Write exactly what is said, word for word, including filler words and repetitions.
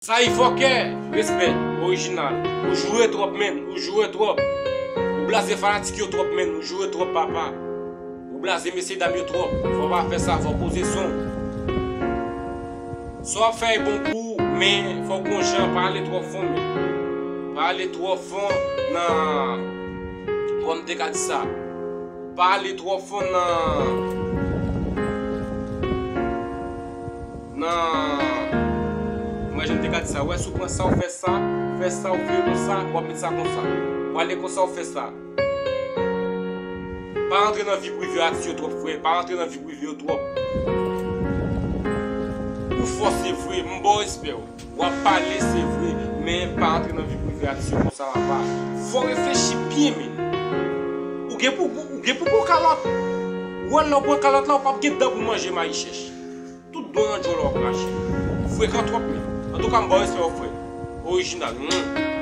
Sa e fòkè, respè, orijinal. Ou joure twòp, menn, ou joure twòp. Ou blaze fanatik yo twòp, menn, ou joure twòp, papa. Ou blaze mesye dam yo twòp. Fò w pa fè sa, fò w poze son. Sa w ap fè e bon pou ou, men fò w gon jan, pa ale twò fon, menn. Pa ale twò fon nan, kòman m te ka di sa? Pa ale twò fon nan, nan, mwen jan m te ka di sa, wè, si w pran sa, w fè sa, fè sa, w vire konsa, w ap met sa konsa. W ale konsa, w fè sa. Pa rantre nan vi prive atis yo twòp, frè. Pa rantre nan vi prive yo twòp. Ou fò, se vre, m ba w respè w. W ap pale, se vre, men pa rantre nan vi prive atis yo konsa, papa. Fò w reflechi byen, menn. Ou gen pou, ou gen pou pran kalòt. Ou wè lè w pran kalòt la, ou p ap gen dan pou manje mayi chèch. Tout don nan djòl w ap rache. Frekan twòp, menn. Antouka, m ba w respè w, frè. Orijinal. Mm.